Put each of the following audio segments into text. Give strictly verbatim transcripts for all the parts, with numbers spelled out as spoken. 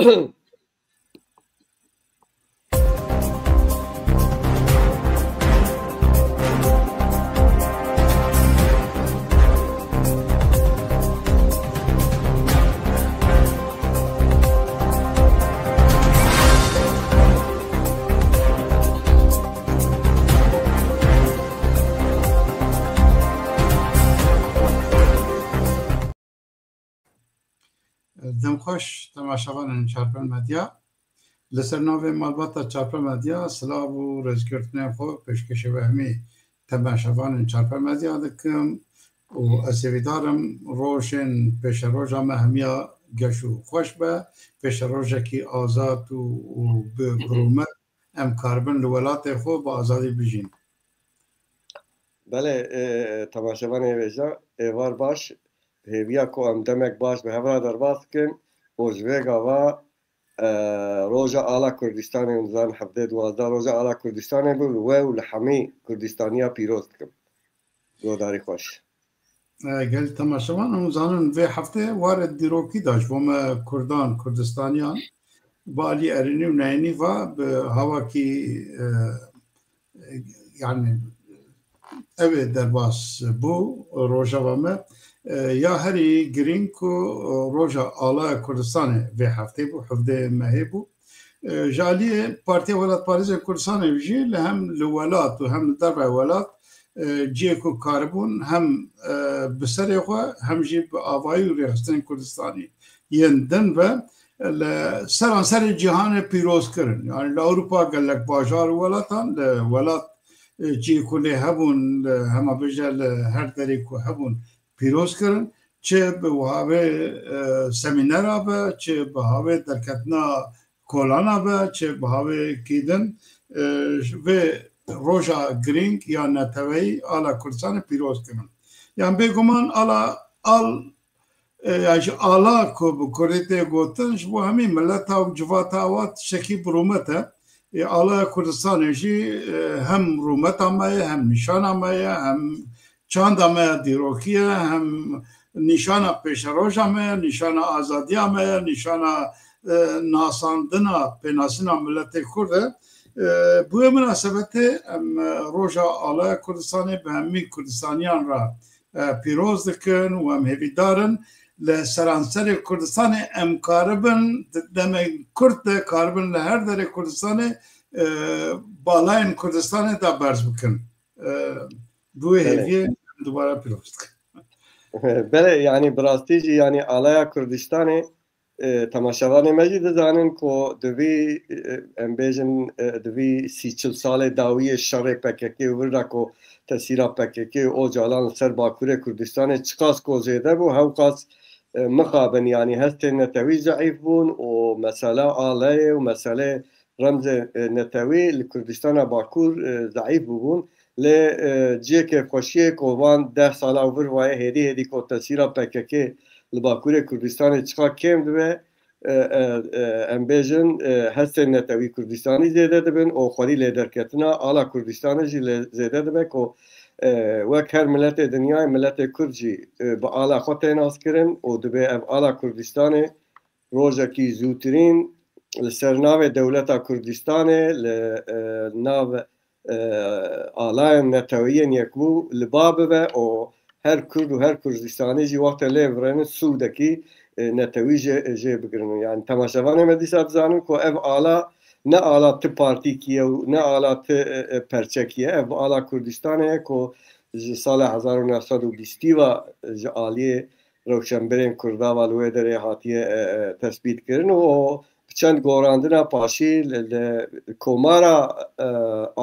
Dem xweş, temaşevanên Çarpel Medya. Li ser navê malbata Çarpel Medya, silav û rêzgirtinên xwe pêşkêşî we hemî temaşevanên Çarpel Medya dikim û ez hêvîdar im rojên pêşeroja me hemiya geş û xweş be, pêşerojekî azad û, û bi, bi rûmet em karibin li welatê xwe bi azadî bijîn. Belê, e, temaşevanê hêja, êvar baş, hêviya ku em demek baş bi hev re derbas dikin û ji vê gava, e, roja ala Kurdistanê, hûn zanin hevdeh duwazdeh roja ala Kurdistanê bû, li we û li hemî Kurdistaniya pîroz dikim. Guhdarî xweş. E, gelî temaşevan, hûn zanin vê heftê warê dîrokî da ji bo me Kurdan, Kurdistaniyan, bi alî erênî û neyênî ve bi hawakî, e, yani ev ê derbas bû rojeva me, e, ya herî girîng ku, e, roja alaya Kurdistanê vê heftê bû, hevdeh mehê bû. E, ji aliyê Partiya Welatparêzên Kurdistanê jî li hem li welat û hem li derveyê welat, e, cihê ku karibûn hem, e, bi serê xwe hem jî bi avayî û rêxistinên Kurdistanî yên din ve li seranserê cîhanê pîroz kirin. Yani li Ewropa gelek bajar û welatan, li welat, e, cihê ku lê hebûn, li hema bêje li her derê ku hebûn pîroz kirin. Çi bi havê, e, semînera be, çi bi havê derketina kolana be, çi bi havê kî din, e, vê roja girîng ya neteweyî ala Kurdistanê pîroz kirin. Yan bêguman ala, al, e, ya ji ala ku bi kurdî tê gotin, ji bo hemî mileta û civata wa tiştekî bi rûmet e. E, alaya Kurdistanê jî, e, hem rûmeta me ye, hem nîşana me ye, hem çanda me ya dîrokî ye, hem nîşana pêşeroja me ye, nîşana azadiya me ye, nîşana, e, nasandina, pênasîna miletê Kurd e. E, bi wê minasebetê em, e, roja alaya Kurdistanê bi hemî Kurdistaniyan re, e, pîroz dikin û em hêvîdar in li seranserê Kurdistanê em karibin di demên kurt de karibin li her derê Kurdistanê, e, balayên Kurdistanê de berz bikin. E, bi wê Belê. hêviyê em dubare pîroz dikin. Belê, yanî bi rastî jî, yanî alaya Kurdistanê, e, temaşevanê me jî dizanin ku di vî, e, em bêjin, e, di vî sî çil salê dawiyê şerê P K K û vir de ku tesîra P K K û Ocalan li ser Bakurê Kurdistanê çiqas ku zêde bû, hewqas, e, mixabin, yanî hestên netewî zeîf bûn û mesela aleyê û meselê remzê, e, netewî li Kurdistana Bakur, e, zeîf bûbûn. Lê, e, cihê kêfxweşiyê ku van deh sala û vir vaye hêdî hêdî ku tesîra P K K li Bakurê Kurdistanê çiqa kêm dibe, e, e, e, em bêjin, e, hestên netewî Kurdistanî zêde dibin û xwerî lêderketina ala Kurdistanê jî lê zêde dibe ku, e, wek her miletê dinyayê, miletê Kurd jî, e, bi ala xwe tê naskirin û dibe ev ala Kurdistanê rojekî zûtirîn li ser navê dewleta Kurdistanê, li, e, nav, e, alayên neteweyên yekbû li ba bibe û her Kurd û her Kurdistanî jî wextê lê virênin sûdekî, e, netewî jê, jê bigirin. Yani temaşevanê me dîsa dizanin ku ev ala ne ala ti partîkî ye û ne ala ti, e, e, perçekî ye. Ev ala Kurdistanê ye ku ji sala hezar û neh sed û bîstî ve ji aliyê rewşenbirên Kurda ve li wê derê hatiye, e, e, tespît kirin û bi çend gorandina paşî li, li Komara, e,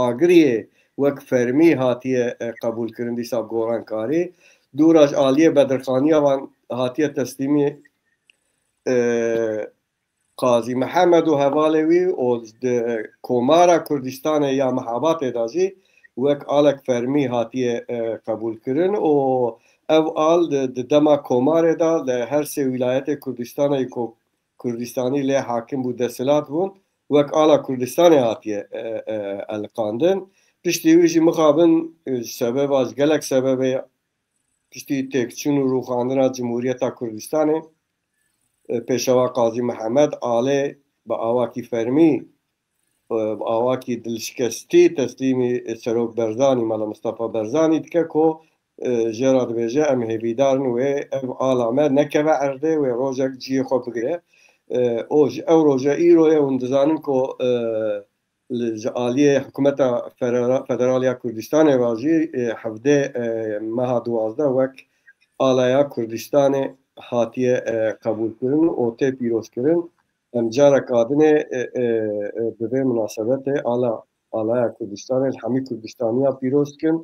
Agiriyê wek fermî hatiye, e, qebûl kirin dîsa gorankarî. Dûra ji aliyê Bedirxaniya van hatiye teslîmî, e, Qazî Mihemed û hevalê wî û di Komara Kurdistanê ya Mehabatê de jî wek alek fermî hatiye, e, qebûl kirin û ev al di, di dema Komarê de li her sê wîlayetê Kurdistanê ku Kurdistanî lê hakim bû, desthilat bûn, wek ala Kurdistanê hatiye, e, e, eliqandin. Piştî wî jî mixabin, e, ji sebeba, ji gelek sebebê piştî têkçûn û rûxandina Cumhuriyeta Kurdistanê, e, Pêşewa Qazî Mihemed alê bi awakî fermî, e, bi awakî dilşikestî teslîmî Serok Berzanî, Mela Mistefa Berzanî dike ku, e, jê re dibêje, em hêvîdar in wê ev ala me nekeve erdê, wê rojek cihê xwe bigire. E, û ji ew roje îro ye hûn dizanin ku, e, li, ji aliyê Hikûmeta Federa-, Federal ya Kurdistanê ve jî, e, hevdê, e, meha duwazdeh wek alaya Kurdistanê hatiye, e, qebûlkirin û tê pîrozkirin. Em careka dinê, e, e, e, bi vê minasebetê ala, alaya Kurdistanê li hemî Kurdistaniya pîroz dikin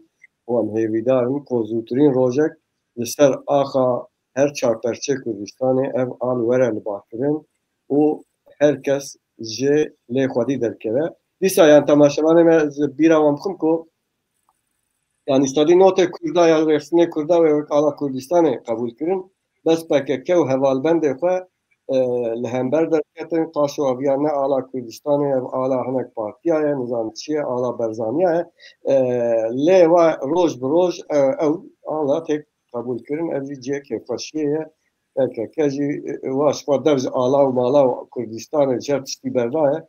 û em hêvîdar in ku zûtirîn rojek li ser axa her çar perçê Kurdistanê ev al were libarkirin û her kes jê lê xwedî derkeve. Dîsa yan temaşevanê me, ez bîra wan bixim ku, yanî, stadî notê Kurda ya rêxistinê Kurda wê wek ala Kurdistanê qebûl kirin. Bes P K K û hevalbendê xwe, e, li hember derketin, qaşo eviya ne ala Kurdistanê, ev ala hinek partiya ye, nizam çi ye, ala Berzaniya ye. E, lê wa roj bi roj, e, ew ala têk qebûl kirin, ev jî cihê kêfxweşiyê ye. P K K jî, e, wa ji xwe dev ji ala û mala û Kurdistanê ji her tiştî berdaye.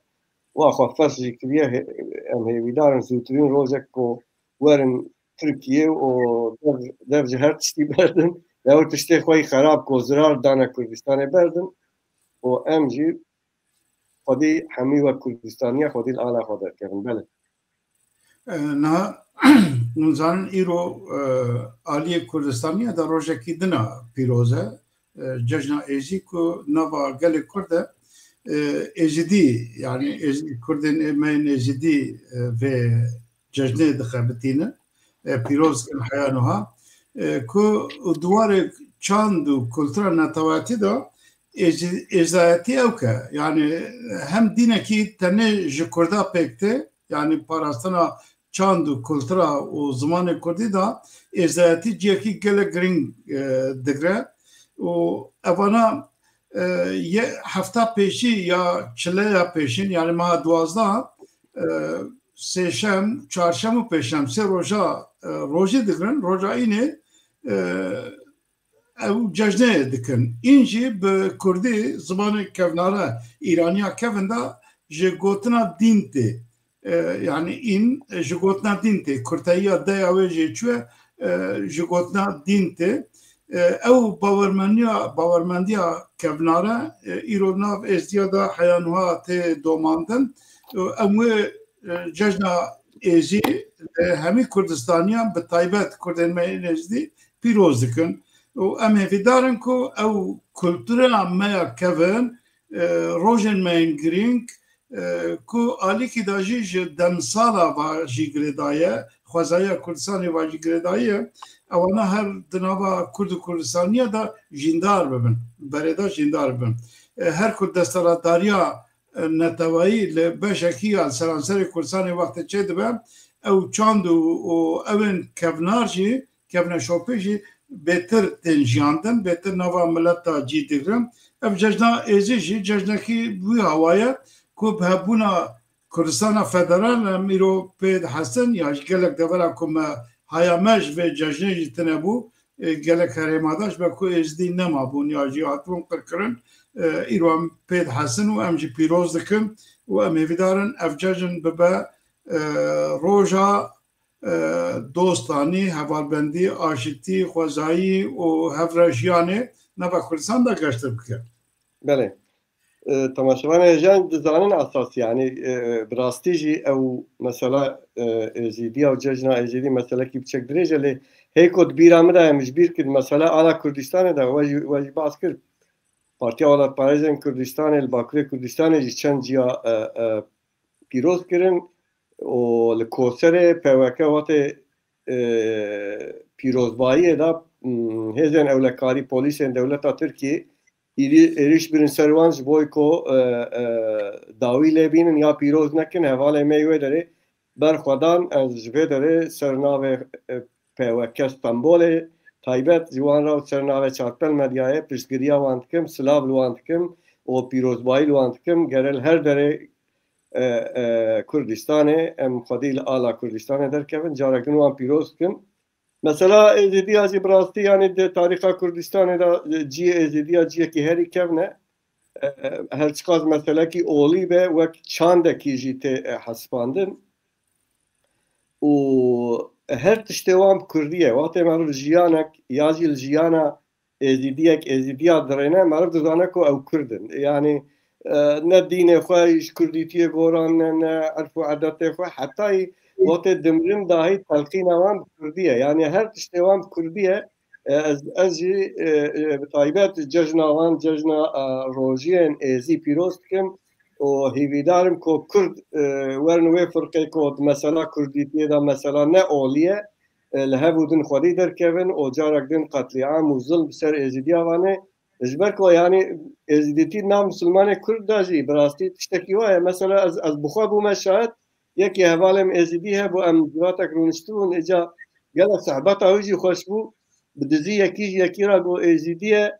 Wa xwe ferz jî kiriye, hê-, em hêvîdar in zûtirîn rojek ku werin Tirkiye û dev, dev ji her tiştî berdin. Ew tiştê xwe yî xerab ku zirar dane Kurdistanê berdin. Û em jî xwedî hemî wek Kurdistaniya xwedî li ala xwe derkevin. Belê. E, niha hûn zanin îro, e, aliyê Kurdistaniya de rojekî din a pîroz e. E, cejna Êzî ku nava gelê Kurd e, e, Êzidî, yanî Êzî, Kurdên ê-, me yên Êzidî, e, vê cejnê dixebitînin, e, pîroz dikin heya nuha, e, ku di warê çand û kultura netewatî de êzî-, êzayetî ew ke, yanî hem dînekî tenê ji Kurda pêk tê, yanî parastina çand û kultura û zimanê Kurdî de êzayetî cihekî gelek girîng, e, digre û evana, e, ye hefta pêşî ya çileya pêşîn, yanî meha duwazdeh, e, sêşem, çarşem û pêşem sê roja, e, rojî digrin, roja înê, e, ew cejnê dikin. În jî bi kurdî, zimanê kevnare, îraniya kevin de ji gotina dîn tê. E, yanî în ji gotina dîn tê. Kurteyiya deya wê jê çûye, e, ji gotina dîn tê. E, ew bawermendiya, bawermendiya kevnare, e, îro nav Êzdiya de heya nuha tê domandin. E, em wê, e, cejna Êzî, e, hemî Kurdistaniyan, bi taybet Kurdên me yên Êzidî pîroz dikin. Û em hêvîdar in ku ew kultura me ya kevin, e, rojên me yên girîng, e, ku alîkî de jî ji demsala va jî girêdaye, xwezaya Kurdistanê va jî girêdaye, ewana her di nava Kurd û Kurdistaniya de jîndar bibin, berê de jîndar bibin. E, her ku desthilatdariya, e, neteweyî li beşekî ya li seranserê Kurdistanê wextê çêdibe, ew çand û, û ewên kevnar jî, kevneşopê jî bêtir tên jiyandin, bêtir nava mileta cî digrin. Ev cejna Êzî jî cejnekî wî hawa ye ku bi hebûna Kurdistana Federal em îro pê dihesin, ya ji gelek devera ku me haya me ji vê cejnê jî tune bû, e, gelek herêma de ji ber ku Êzidî nemabûn ya jî hatibûn qirkirin, e, îro em pê dihesin û em jî pîroz dikin û em hêvîdar in ev cejn bibe, e, roja, e, dostanî, hevalbendî, aşitî, xwezayî û hevrejiyanê nava Kurdistan de geştir bike. Belê. E, temaşevanê hêja dizanin esas, yanî, e, bi rastî jî ew mesela, e, Êzîdiya û cejna Êzîdî meselekî biçek dirêj e, lê hê ku di bîra min de em ji bîr kir, mesela ala Kurdistanê de we jî, we jî bas kir. Partiya Welatparêzên Kurdistanê li Bakurê Kurdistanê jî çend ciya, e, e, pîroz kirin û li Koserê P W K wextê, e, pîrozbayiyê de, m, hêzên ewlekarî, polîsên dewleta Tirkiyê êrî-, êrîş birin ser wan ji bo ku, e, e, dawî lê bînin ya pîroz nekin. Hevalê me yê wê derê berxwedan, ez ji vê derê ser navê, e, P W K Stenbolê taybet ji wan re û ser navê Çarpel Medyayê piştgiriya wan dikim, silav li wan dikim û pîrozbayî li wan dikim. Gere li her derê, e, e, Kurdistanê, em xwedî li ala Kurdistanê derkevin, carek din wan pîroz dikim. Mesela Êzîdiya jî bi rastî, yanî di tarîxa Kurdistanê de, e, cihê Êzîdiya cihekî herî kevn e. e, her çiqas meselekî olî be, wek çandekî jî tê, e, hesibandin. Û her tiştê wan bi kurdî ye. Wextê meriv jiyanek ya jî li jiyana êzîdiyek, êzîdiya dirêne, meriv dizane ku ew kurd in. Yanî, e, ne dînê xwe ji kurdîtiyê goran, ne, ne erf û edetê xwe, hetayî wextê dimirin dahî telqîna wan bi kurdî ye. Yanî her tiştê wan bi kurdî ye. E, ez, ez jî, e, e, bi taybet cejna wan, cejna, e, rojiyên êzî pîroz dikim û hîvîdar im ku kurd, e, werin wê firqê ku di mesela kurdîtiyê de mesela ne olî ye, e, li hev û din xwedî derkevin û carek din qetlîam û zilm bi ser êzîdiya vanê. Ji ber ku, yanî, êzîdîtî nav misilmanê kurd de jî bi rastî tiştekî wa ye. Mesela ez, ez bi xwe bûme şahid, yekî hevalê min êzîdî hebû, em civatek rûniştibûn, îca gelek sohbeta wî jî xweş bû. Bi dizî yekî ji yekî re got êzîdî ye,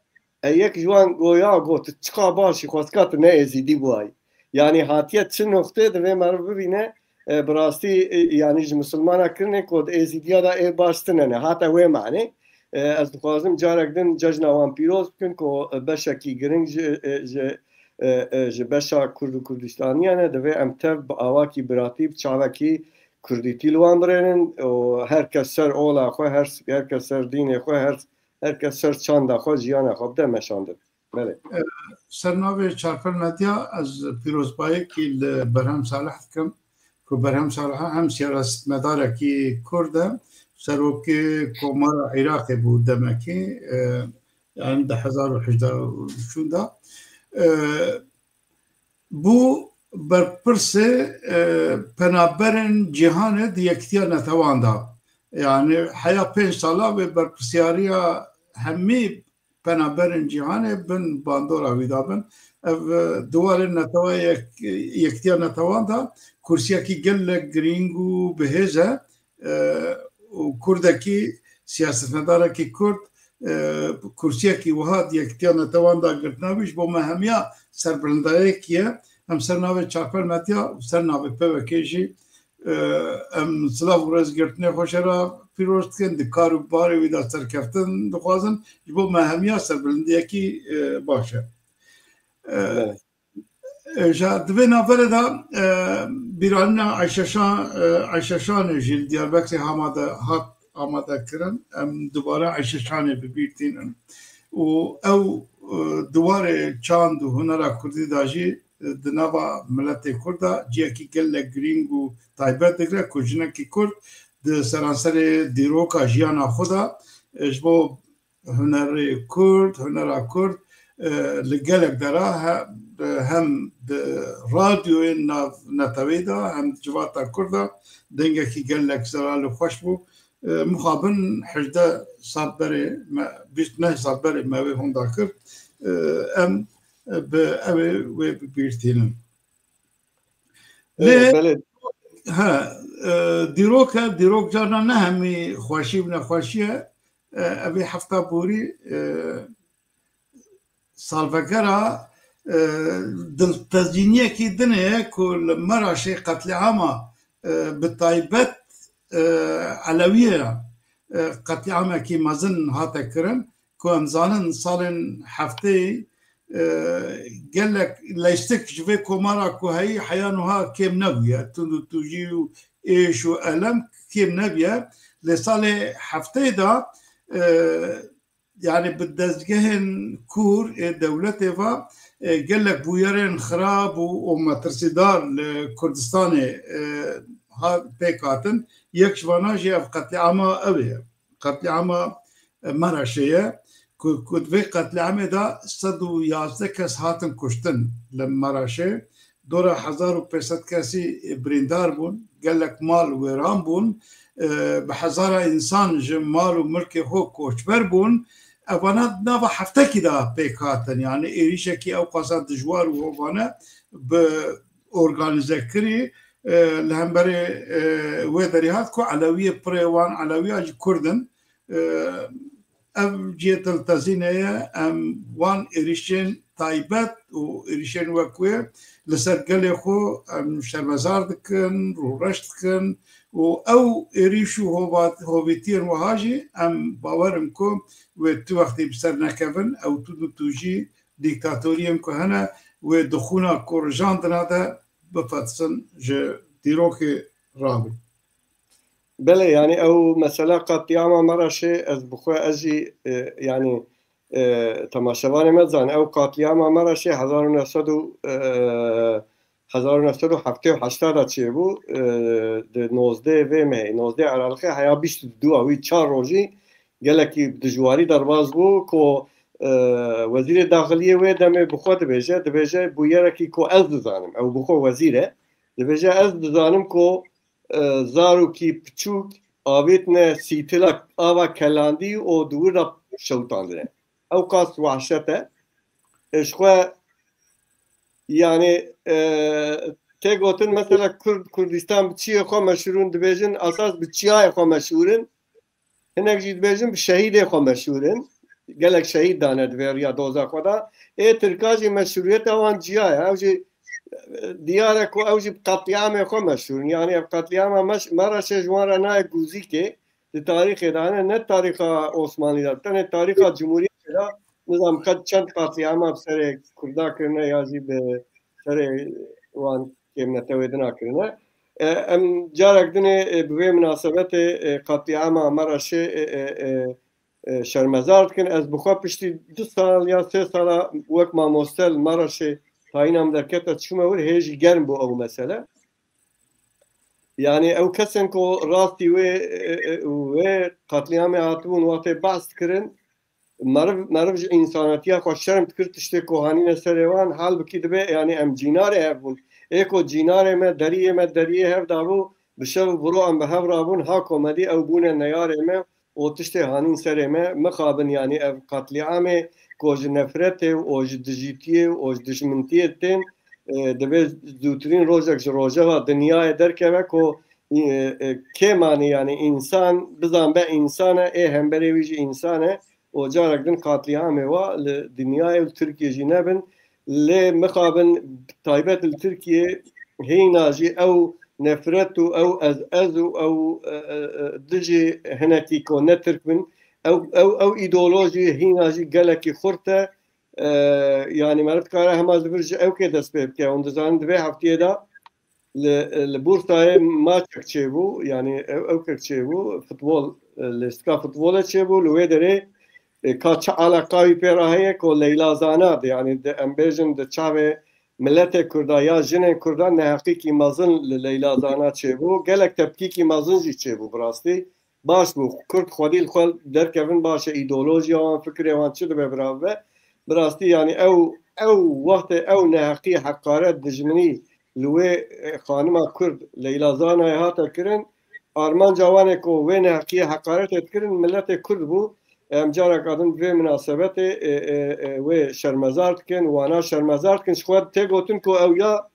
e, yek ji wan got ya, got, çiqa baş jî xwestka tu ne êzîdî bûayî. Yanî hatiye çi noqtê divê meriv bibîne, e, bi rastî, e, yanî ji misilmana kirinê ku di êzîdiya de ê baş tine ne. Hate wê manê. E, ez dixwazim carek din cejna wan pîroz bikin ku beşekî giring ji, e, ji, e, e, ji beşa Kurd û Kurdistaniyan e. Divê em tev bi awakî biratî, bi çavekî kurdîtî li wan birênin û her kes ser ola xwe, her, her kes ser dînê xwe, her, her kes ser çanda xwe, jiyana xwe bide meşandin. Belê. E, ser navê Çarpel Medya ez pîrozbayekî li Berhem Salih dikim, ku Berhem Salih hem siyasetmedarekî Kurd e, serokê Komara Iraqê bû demekî, e, yani di hezar û hejdeh û şûnda. E, bû berpirsê, e, penaberên cîhanê di Yekîtiya Netewan de. Yani heya pênc sala wê berpirsiyariya hemî penaberên cîhanê bin bandora wî dabin. Ev, e, di warê netewa yek-, yekîtiya netewan de kursiyekî gelek girîng û bihêz e, e, û kurdekî, siyasetmedarekî kurd, e, kursiyekî wiha di yekîtiya netewan de girtina wî ji bo me hemiya serbilindayekî ye. Em ser navê Çarpel Medya û ser navê P Y K'ê jî, e, em silav û rêzgirtinê xwe jê re pîroz dikin, di kar û barê wî de serkeftin dixwazin, ji bo me hemiya serbilindiyekî, e, baş e. E, Belê. e, ji, di vê navberê de, e, bîranîna Ayşe Şan, e, Ayşe Şanê jî li Diyarbekirê amade, hat amade kirin. Em dubare Ayşe Şanê bi bîr tînin. Û ew, e, di warê çand û hunera kurdî de jî di nava miletê Kurd de ciyekî gelek girîng û taybet digre ku jinekî Kurd di seranserê dîroka jiyana xwe de, e, ji bo hunerê Kurd, hunera Kurd, e, li gelek dera he-, hem di radyoyên nav netewê de, hem di civata Kurd de dengekî gelek zelal û xweş bû. E, mixabin hejdeh sal berê me, bîst neh sal berê me wê honda kir. E, em, e, bi ew ê wê bi bîr tînin. E, Lê, belê. He, e, dîrok e, dîrok carna ne hemî xweşî û nexweşî ye. E, ev ê hefta borî, e, salvegera, e, diltezîniyekî din e ku li Meraşê qetlîama, e, bi taybet, e, Elewiyê re, e, qetlîamekî mezin hate kirin ku em zanin salên hefteyê, e, gelek leyştik ji vê komara ku heyî heya niha kêm nebûye. Tund û tûjî û êş û elem kêm nebûye. Lê salê hefteyê de, e, yani bi dezgehên kûr ê dewletê ve, e, gelek bûyerên xirab û, û metirsîdar li Kurdistanê, e, ha-, pêk hatin. Yek ji vana jî ev qetlîama ew ê. Qetlîama, e, Meraşê ye. Ku, ku di vê qetlîamê de sed û yazdeh kes hatin kuştin li Meraşê. Dora hezar û pênc sed kesî birîndar bûn, gelek mal wêran bûn, e, bi hezara însan ji mal û milkê xwe koçber bûn. Evana di nava heftekî de pêk hatin, yani êrîşekî ew qasa dijwar û hovane bi organîzekirî, e, li hemberê, e, wê derî hat ku Elewiyê pirê wan Elewiya jî Kurd in. E, ev cihê diltezînê ye. Em wan êrîşên taybet û êrîşên wek wê li ser gelê xwe em şermezar dikin, rûreş dikin û ew êrîş û hova-, hovîtiyên wiha jî em bawer in ku wê tu wextî bi ser nekevin, ew tu du tu jî dîktatoriyên ku hene wê di xûna ku rijandina de bifetsin ji dîrokê rabin. Belê, yanî ew mesela qetlîama Meraşê ez bi xwe ez jî e, yanî e, temaşevanê me dizanin ew qetlîama Meraşê hezar û neh sed û e, hezar û neh sed û heftê û heşt de çêbû e, di nozdeh vê mehê, nozdeh Aralixê heya bîst û du wî çar rojî gelekî dijwarî derbas bû ku e, wezîrê daxiliyê wê demê bi xwe dibêje, dibêje bûyerekî ku ez dizanim, ew bi xwe wezîr e, dibêje ez dizanim ku e, zarokî piçûk avêtine sîtila ava kelandî û di wir de şewitandine. Ew qas wehşet e. E, ji xwe yanî e, tê gotin mesela Kurd, Kurdistan bi çiyê xwe meşhûr in, dibêjin esas bi çiyayê xwe meşhûr in. Hinek jî dibêjin bi şehîdê xwe meşhûr in. Gelek şehîd dane di vê riya doza xwe de. Ê Tirka jî meşhûriyeta wan ciya ye. Ew jî e, diyar e ku ew jî bi qetlîamê xwe meşhûr in. Yanî ev qetlîama Meş-, Meraşê ji wan re nayê gûzîkê di tarîxê de hene, ne tarîxa Osmanlî de, tenê tarîxa Cumhuriyetê de nizam qet çend qetlîama bi serê Kurda kirine ya jî bi serê wan kêmnetewê dina kirine. E, em carek dinê e, bi vê minasebetê e, qetlîama Meraşê e, e, e, e, şermezar dikin. Ez bi xwe piştî du sal ya sê sala wek mamoste li Meraşê tayîna min derkete çûme wir, hê jî germ bû ew mesele. Yanî ew kesên ku rastî wê e, e, wê qetlîamê hatibûn, watê behs dikirin, meriv, meriv ji însanetiya xwe şerm dikir tiştê ku hanîne serê wan, halbikî dibe, yanî em cînarê hev bûn. Ê ku cînarê me, deriyê me, deriyê hev dabû, bi şev û bi ro em bi hev rabûn, ha komedî ew bûne neyarê me û tiştê hanîn serê me. Mixabin, yanî ev qetlîamê ku ji nefretê û ji dijîtiyê û ji dijmintiyê tên, e, divê zûtirîn rojek ji rojeva dinyayê derkeve ku e, e, kêmanî, yanî însan bizanbe însan e, ê hemberê wî jî însan e û carek din qetlîamê wa li dinyayê û li Tirkiyê jî nebin. Lê mixabin taybet li Tirkiyê hîna jî ew nefret û ew ez ez û ew e, e, e, dijî hinekî ku ne Tirk bin, ew, ew, ew îdeolojî hîna jî gelekî xurt e. E, yanî meriv dikare hema ji vir ji ewkê dest pê bike. Hûn dizanin di vê heftiyê de li, li Bursayê maçek çêbû, yanî ew, ewkek çêbû, futbol, e, lêstika futbolê çêbû, li wê derê e, ka çi eleqa wî pê re heye ku Leyla Zana di, yanî di, em bêjin di çavê miletê Kurda ya jinên Kurda neheqîkî mezin li Leyla Zana çêbû, gelek tepkîkî mezin jî çêbû bi rastî. Baş bû, Kurd xwedî li xwe derkevin baş e, îdeolojiya wan, fikirê wan çi dibe bira bibe. Bi rastî yanî ew, ew wextê ew neheqî, heqaret, dijminî li wê e, xanima Kurd Leyla Zanayê hate kirin, armanca wan e ku wê neheqiyê heqaretê dikirin, miletê Kurd bû. Em careka din bi vê minasebetê e, e, e, wê şermezar dikin, wana şermezar dikin. Ji xwe tê gotin ku ew ya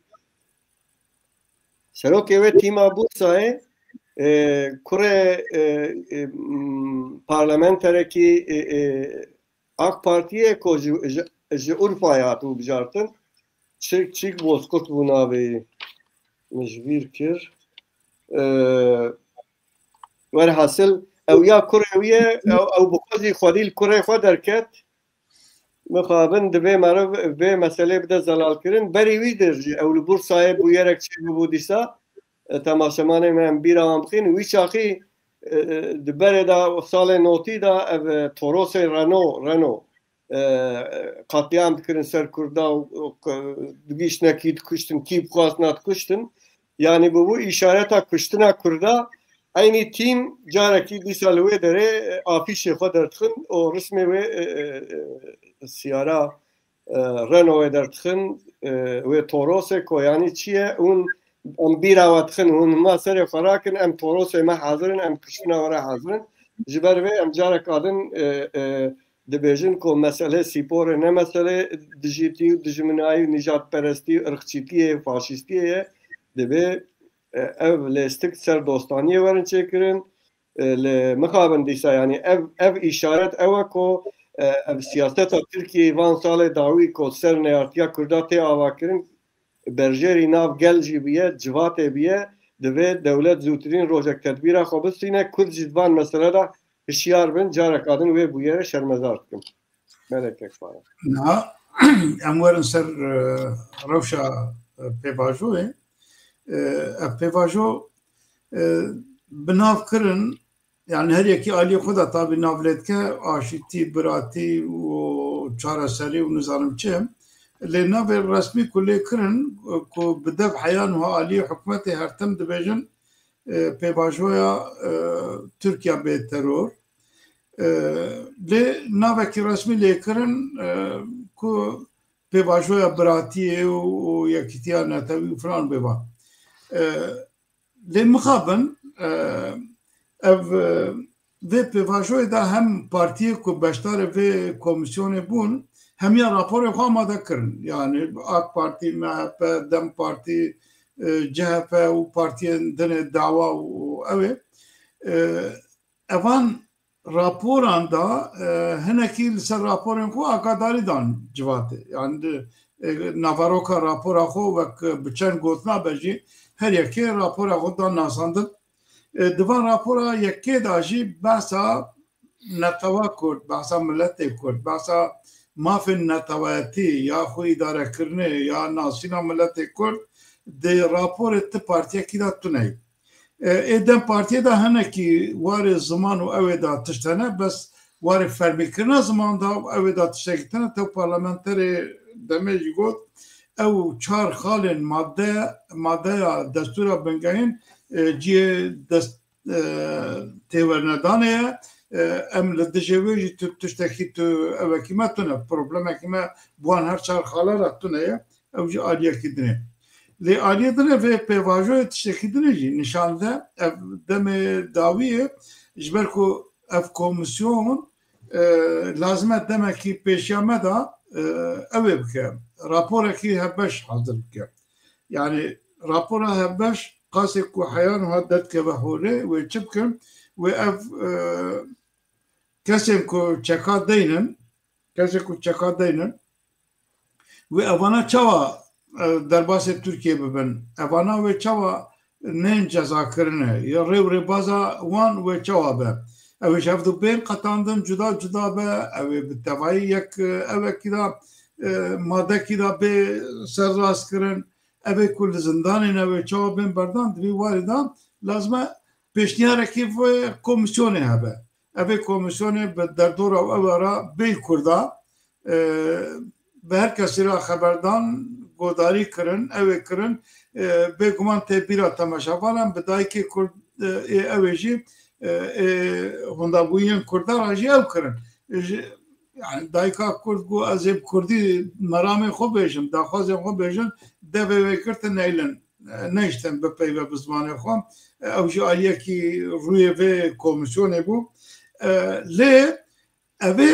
serokê wê tîma Bursayê e, kurê e, e, m, parlamenterekî e, e, AK Partiyê ku ji, ji, ji Urfayê hatibû bijartin. Çik, Çik Bozkurt bû navê, min ji bîr kir. Ee, werhasil ew ya kurê wî ye, ew, ew bi xwe jî xwedî li kurê xwe derket. Mixabin divê meriv vê meselê bide zelalkirin. Berî wî dir jî ew li Bursayê bûyerek çêbûbû dîsa. E, temaşevanê me em bîra wan bixîn. Wî çaxî e, e, di berê de salê notî de ev, e, Torosê Reno, Reno, e, qetlîam dikirin ser Kurda û, û, digihîştine kî dikuştin, kî bixwastina dikuştin. Yanî bûbû îşareta kuştina Kurda. Eynî tîm carekî dîsa li wê derê, e, afîşê xwe derdixin û rismê wê, e, e, e, siyara e, Renaultê derdixin, e, wê Torosê ku yanî çi ye? Hûn em bîra we dixin, hûn hema serê xwe rakin, em Torosê me hazir in, em kiştina we re hazir in. Ji ber vê em careka din, e, e, dibêjin ku meselê spor e, ne meselê dijîtî û dijminayî û nîjadperestî û irqçîtiyê, faşîstiyê ye. Divê, e, ev lêstik ser dostaniyê werin çêkirin. E, li mixabin dîsa, yanî ev, ev îşaret ew e ku, e, ev siyaseta Tirkiyeyê van salê dawî ku ser neyartiya Kurda tê avakirin, berjêrî nav gel jî bûye, civatê bûye, divê dewlet zûtirîn rojek tedbîra xwe bistîne, Kurd jî di van mesele de hişyar bin, careka din wê bûyerê şermezar dikim. Belê kek Farah. Niha Em werin ser, e, rewşa, e, pêvajoyê. E, ev pêvajo, e, bi nav kirin, yani her yekî aliyê xwe de tabî nav lê dike, aşîtî, biratî û çareserî û nizanim çi. Lê navê resmî ku lê kirin, e, ku bi dev heya niha aliyê hikûmetê her tim dibêjin, e, pêvajoya, e, Tirkiye bê teror. E, lê navekî resmî lê kirin, e, ku pêvajoya biratiyê û, û yekîtiya netewî û filan bê va. E, lê mixabin, e, ev, e, vê pêvajoyê de hem partiyê ku beşdarê vê komîsyonê bûn, hem ya raporê xwe amade kirin. Yani AK Partî, MHP, DEM Partî, e, CHP û partiyên dinê dawa û ew ê, e, evan raporan da, e, hinekî li ser raporên xwe agadarî dan civatê. Yani di, e, naveroka rapora xwe wek, e, bi çend gotina be jî her yekê rapora xwe dan nasandin. E, di van rapora yekê de jî behsa netewa Kurd, behsa miletê Kurd, behsa mafên netewayetî ya xwe îdarekirinê ya nasîna miletê Kurd di raporê ti partiyekî de tune ye. E, ê DEM Partiyê de hinekî warê ziman û ew ê de tişt hene, bes warê fermîkirina ziman de ew ê de tiştekî tune, tew parlamenterê demê jî got, ew çar xalên madde, maddeya destûra bingehîn, e, cihê dest, e, têwernedanê ye. E, em li dijê wê jî tu tiştekî tu evekî me tune, problemekî me bi wan her çar xala re tune ye. Ew jî aliyekî din e. Lê aliyê din e vê pêvajoyê tiştekî din e jî nîşan dide. Ev demê dawî ye, ji ber ku ev komîsyon, e, lazim e demekî pêşiya me de, e, ew ê bike. Raporekî hevbeş hazir bike. Yani rapora hevbeş qasê ku heya niha derdikeve holê, wê çi bikin? Wê ev, e, kesên ku çeka deynin, kesên ku çeka deynin, wê evana çawa, e, derbasê Tirkiyê bibin? Evana wê çawa nên cezakirine? Ya rê û rêbaza wan wê çawa be? Ew ê ji hev du bên qetandin, cuda cuda be, ew ê bi tevayî yek, e, evekî de, e, madekî de bê serrastkirin. Ev ê ku li zindanê ne wê çawa bên berdan, di vî warî de lazim e pêşniyarekî vê komîsyonê hebe. Ev ê komîsyonê bi derdora ew re bê Kurda, e, bi her kesî re xeberdan, godarî kirin, ew ê kirin, e, bêguman tê bîra temaşevanan, bi dayikê Kurd, e, ê ew ê jî, e, ê hundabûyiyên Kurda re jî ew kirin. E, ji, yani dayika Kurd got, ez ê bi Kurdî meramê xwe bêjim, daxwazên xwe bêjim, devê wê girtin neylin, e, neyştin bipeyve bi zimanê xwe. E, ew jî aliyekî rûyê vê komîsyonê bû. E, lê evê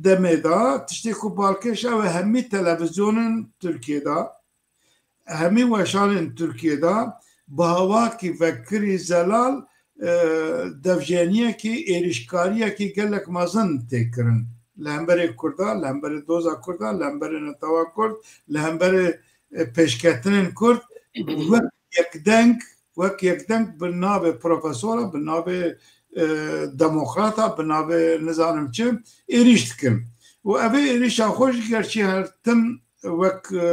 demê de tiştê ku balkêş ew e, hemî televîzyonên Tirkiyê de, hemî weşanên Tirkiyê de bi hawakî vekirî zelal, e, devjeniyekî, êrîşkariyekî gelek mezin tê kirin. Li hemberê Kurda, li hemberê doza Kurda, li hemberê netewa Kurd, li hemberê, e, pêşketinên Kurd wek yekdeng, wek yekdeng bi navê profesora, bi navê, e, demokrata, bi navê nizanim çi, êrîş dikin. Û ev ê êrîşa xwe jî gerçî her tim wek, e,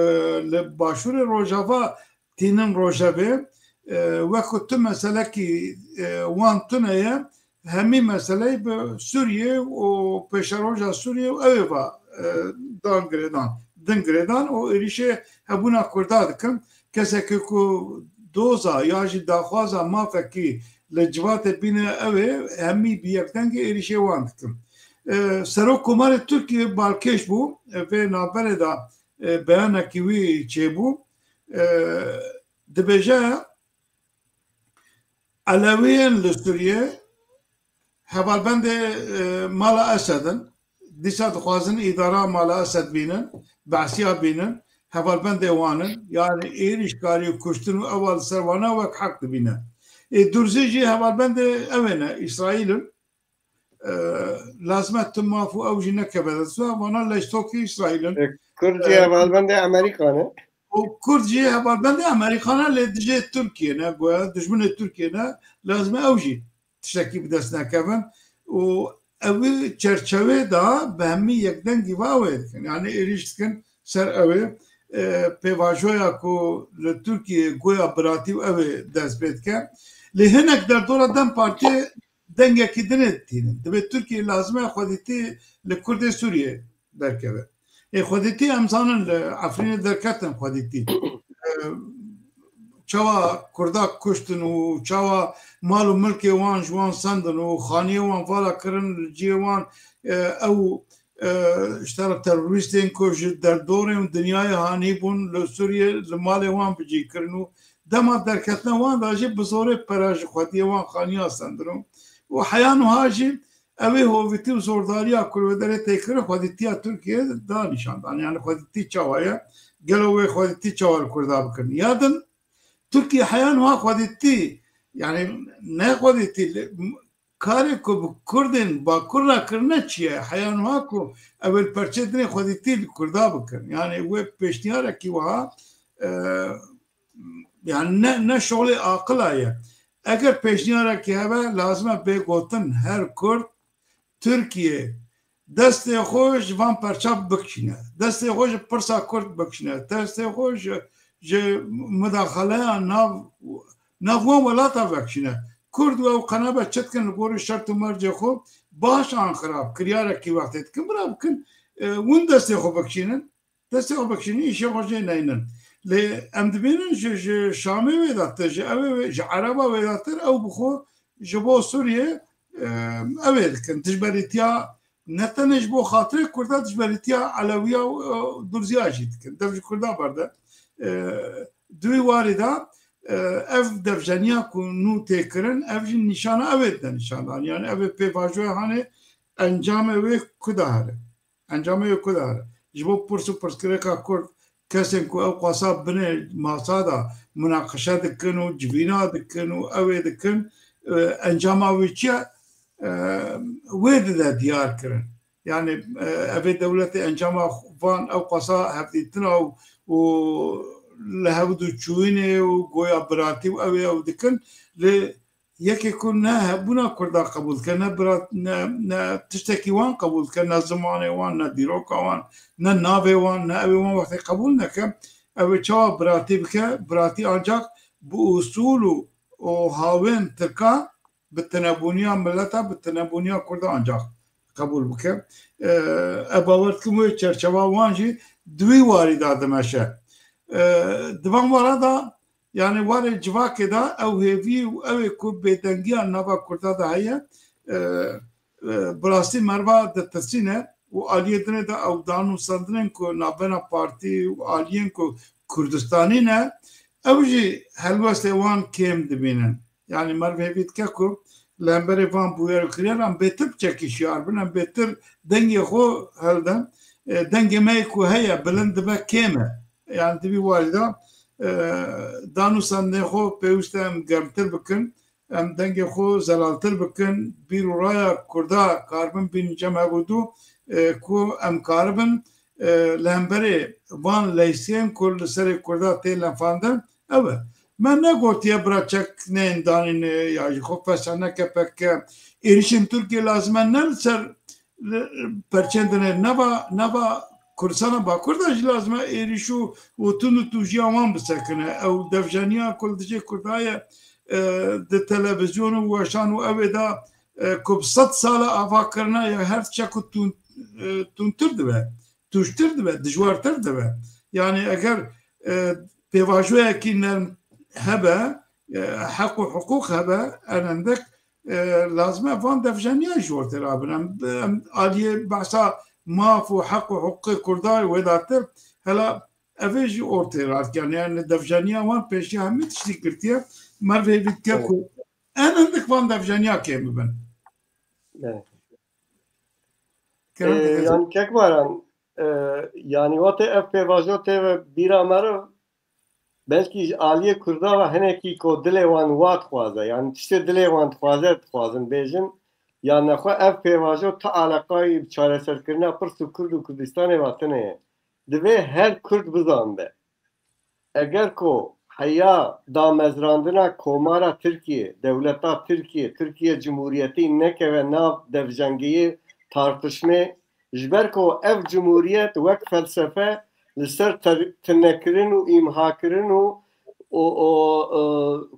li Başûrê Rojava tînin rojevê, e, wek ku tu meselekî, e, wan tune ye, hemî meseleyê bi Sûriyê û pêşeroja Sûriyê û ew ê va, e, dan girêdan, din girêdan û êrîşê hebûna Kurda dikin. Kesekî ku doza ya jî daxwaza mafekî li civatê bîne ew ê, hemî bi yek dengê êrîşê wan dikin. E, Serok Komarê Tirkiyê balkêş bû, e, vê navberê de, e, beyanekî wî çêbû. E, dibêje, Elewiyên li Sûriyê hevalbendê, e, Mala Esed in. Dîsa dixwazin îdara Mala Esed bînin, behsiya bînin, hevalbendê wan in. Yani êrîşkarî û kuştin û ewa li ser wana wek heq dibîne. Ê Durzî jî hevalbendê ew ê ne, Îsraîl in. E, lazim e tu maf û ew jî nekeve dest we. Vana leştokî Îsraîl in. E, Kurd jî, e, hevalbendê Amerîka ne? Û Kurd jî hevalbendê Amerîka ne, lê dijê Tirkiyê ne, goya dijminê Tirkiyê ne, lazim e ew jî tiştekî bi dest nekevin. Û ew ê çerçevê de bi hemî yekdengî va ew ê dikin. Yani êrîş dikin, ser ew ê, e, pêvajoya ku li Tirkiyê goya biratî û ew ê dest pê dike. Lê hinek derdora DEM Partiyê dengekî dinê tînin. Dibê Tirkiye lazim e xwedîtî li Kurdê Sûriyê derkeve. Ê xwedîtî em zanin li Efrînê derketin xwedîtî. E, çawa Kurda kuştin û çawa mal û milkê wan ji wan sendin û xaniyê wan vala kirin li cihê wan, e, ew, e, ji tera terorîstên ku ji derdorê û dinyayê hanî bûn li Sûriyê li malê wan bi cî kirin û dema derketina wan de jî bi zorê pere ji xwediyê wan xaniya sendin û, û heya niha jî ew ê hovîtî û zordariya ku li wê derê tê kirin xwedîtiya Tirkiyê da nîşan dan. Yani xwedîtî çawa ye? Gelo wê xwedîtî çawa li Kurda bikin? Ya din Tirkiye heya niha xwedîtî, yani ne xwedîtî, li, m-, karê ku bi Kurdên Bakur re kirine çi ye? Heya niha ku ew ê li perçê dinê xwedîtî li Kurda bikin. Yani wê pêşniyarekî wiha, e, yani ne, ne şolê aqila ye. Eger pêşniyarekî hebe, lazim e bê gotin her Kurd Tirkiye destê xwe ji van perça bikişîne. Destê xwe ji pirsa Kurd bikişîne. Destê xwe ji, ji mudaxaleya nav, nav wan welata vekişîne. Kurd û ew qenebe çi dikin li gorî şert û mercê xwe, baş an xirab, kiryarekî wextê dikin, bira bikin, e, hûn destê xwe bikişînin. Destê xwe bikişînin, îşê xwe jê neynin. Lê em dibînin ji, ji Şamê wê de tir, ji ewê wê, ji Ereba wê de tir, ew bi xwe ji bo Sûriyê, e, ew ê dikin. Dijberîtiya ne tenê ji bo xatirê Kurda, dijberîtiya Elewiya û, e, Durziya jî dikin. Dev ji Kurda berde. E, di wî warî de, e, ev devjeniya ku nû tê kirin, ev jî nîşana ew ê dide nîşan dan. Yani ev ê pêvajoya hanê encamê wê ku de here. Encamê wê ku de here. Ji bo pirs û pirsgirêka Kurd, kesên ku ew qasa binê masa de munaqeşe dikin û civîna dikin û ew ê dikin, e, encama wê çi ye? E, wê dide diyar kirin. Yani, e, ev ê dewletê encama van ew qasa hevdîtina û, û li hevdu çûyînê û goya biratî û ew ê ew dikin, lê yekê ku ne hebûna Kurda qebûl dike, ne bira-, ne, ne tiştekî wan qebûl dike, ne zimanê wan, ne dîroka wan, ne navê wan, ne ew ê wan wextê qebûl neke, ew ê çawa biratî bike? Biratî ancak bi usûl û, û hawên Tirka, bi tinebûniya mileta, bi tinebûniya Kurda ancak qebûl bike. E, ez bawer dikim wê çerçeva wan jî di wî warî de dimeşe. E, di van wara de, yani warê civakê de ew hêvî û ew ê ku bêdengiya nava Kurda de heye, e, e, bi rastî meriva ditirsîne û aliyê dinê de ew danûsandinên ku navbena partî û aliyên ku Kurdistanî ne, ew jî helwestê wan kêm dibînin. Yani meriv hêvî dike ku li hemberê van bûyer û kiryaran bêtir çekî şiyar bin, em bêtir dengê xwe hildin. E, dengê me yê ku heye, bilind dibe, kêm e. Yani di vî warî de, e, danûsandinê xwe pêwîst e em germtir bikin, em dengê xwe zelaltir bikin, bîr û raya Kurda karibin bînin cem hev û du, e, ku em karibin, e, li hemberê van leysiyên ku li serê Kurda tê lefandin, ew e. Me negotiye bira çek neyên danînê ya jî xwe fesane K P K. Êrişên Tirkiyê lazim e ne li ser, li, perçên dinê, nava, nava Kurdistana Bakur de jî lazim e êrîş û, û tund û tûjiya wan bisekine. Ew devjeniya ku li dijê Kurda ye, e, di televîzyon û weşan û ew ê de, e, ku bi sed sal e ava kirine, ya her tişt ku tund, e, tundtir dibe, tûjtir dibe, dijwartir dibe. Yani eger, e, pêvajoyekî nerm hebe, e, heq û hiqûq hebe, en endik, e, lazim e van devjeniya ji ortê rabin. Em, em aliyê behsa maf û heq û hiqûqê Kurda wê datir, hela ev ê jî ortê rakin. Yani devjeniya wan pêşiya hemî tiştî girtiye. Meriv hêvî dike Evet. ku en endik van devjeniya kêm bibin. Evet. Kerem Ee, dikecim. Yani Kekbaran, e, yani wate ev pêvajo tê ve bîra meriv, belkî ji aliyê Kurda ve hinekî ku dilê wan wa dixwaze, yani tiştê dilê wan dixwaze, dixwazin bêjin, ya nexwe ev pêvajo ti eleqayî bi çareserkirina pirs û Kurd û Kurdistanê ve tine ye. Divê her Kurd bizanibe. Eger ku heya damezrandina Komara Tirkiye, dewleta Tirkiye, Tirkiye Cumhuriyetî nekeve nav devjengiyê tartişmê, ji ber ku ev cumhuriyet wek felsefe li ser ter-, tinekirin û îmhakirin û, û, û, e,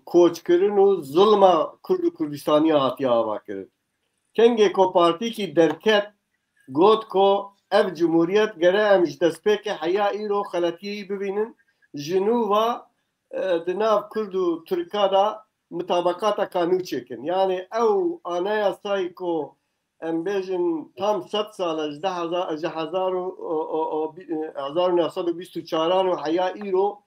koçkirin û zulma Kurd û Kurdistaniya hatiye avakirin. Kengê ku partîkî derket, got ku ev cumhuriyet gere em ji destpêkê heya îro xeletiyê bibînin, ji nû ve, e, di nav Kurd û Tirka de mutabeqateka nû çêkin. Yani ew anayasayê ku em bêjin tam sed sal e, ji deh hezar, ji hezar û, o, o, o, bi-, hezar û neh sed û bîst û çaran û heya îro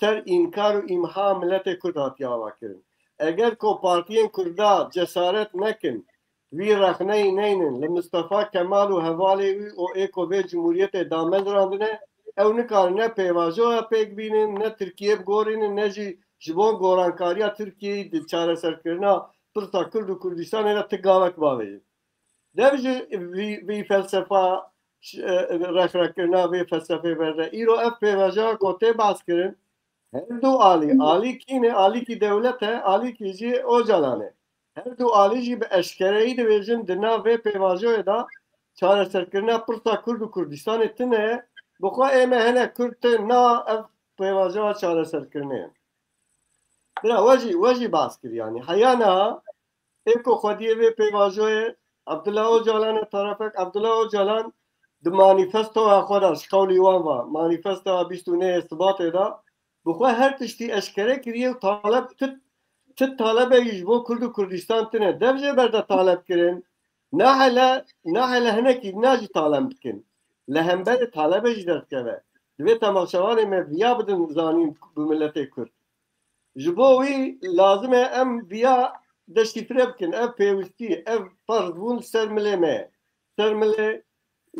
ser înkar û îmha miletê Kurd hatiye avakirin. Eger ku partiyên Kurda cesaret nekin, vî rexneyî neynin li Mistefa Kemal û hevalê wî û ê ku vê cumhuriyetê damezrandine, ew nikarin ne pêvajoya pêk bînin, ne Tirkiye bigorînin, ne jî ji bo gorankariya Tirkiyeyê di çareserkirina pirsa Kurd û Kurdistanê de ti gavek bavêjin. Dev ji vî, vî felsefa, ş-, e, rexrekirina vê felsefê verde. Îro ev pêvajoya ku tê behs kirin, her du alî, alî kî ne, alîkî dewlet e, alîkî jî Ocalan e. Her du alî jî bi eşkereyî dibêjin di nav vê pêvajoyê de çareserkirina pirsa Kurd û Kurdistanê tune ye. Bi xwe ê me hinek Kurd tê na ev pêvajoya çareserkirinê ye. Bira, we jî, we jî behs kir, yanî. Heya niha ê ku xwediyê vê pêvajoyê Abdullah Ocalan e, tarafek Abdullah Ocalan di manîfestoya xwe de, ji qewlî wan ve, manîfestoya bîst û nehê Sibatê de, bi xwe her tiştî eşkere kiriye û taleb, ti, ti talebekî ji bo Kurd û Kurdistan tune. Dev jê berde taleb kirin, nahele, nahele hinekî dina jî taleb bikin. Li hemberê talebe jî derdikeve. Divê temaşevanê me viya bidin zanîn bi miletê Kurd. Ji bo wî lazim e em viya deşîfre bikin. Ev pêwîstî, ev ferz bûn ser milê me ye. Ser milê,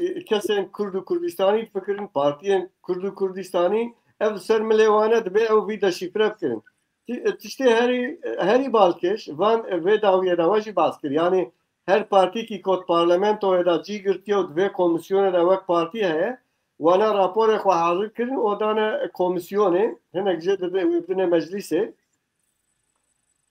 e, kesên Kurd û Kurdistanî difikirin, partiyên Kurd û Kurdistanî, ev ser milê wan e, divê ew vî deşîfre bikirin. Ti-, tiştê herî, herî balkêş, van vê dawiyê de we jî bas kir. Yanî her partîkî ku di parlamentoyê de cî girtiye û di vê komîsyonê de wek partî heye, wana raporê xwe hazir kirin û dane komîsyonê, hinek jê dide-, dine meclîsê.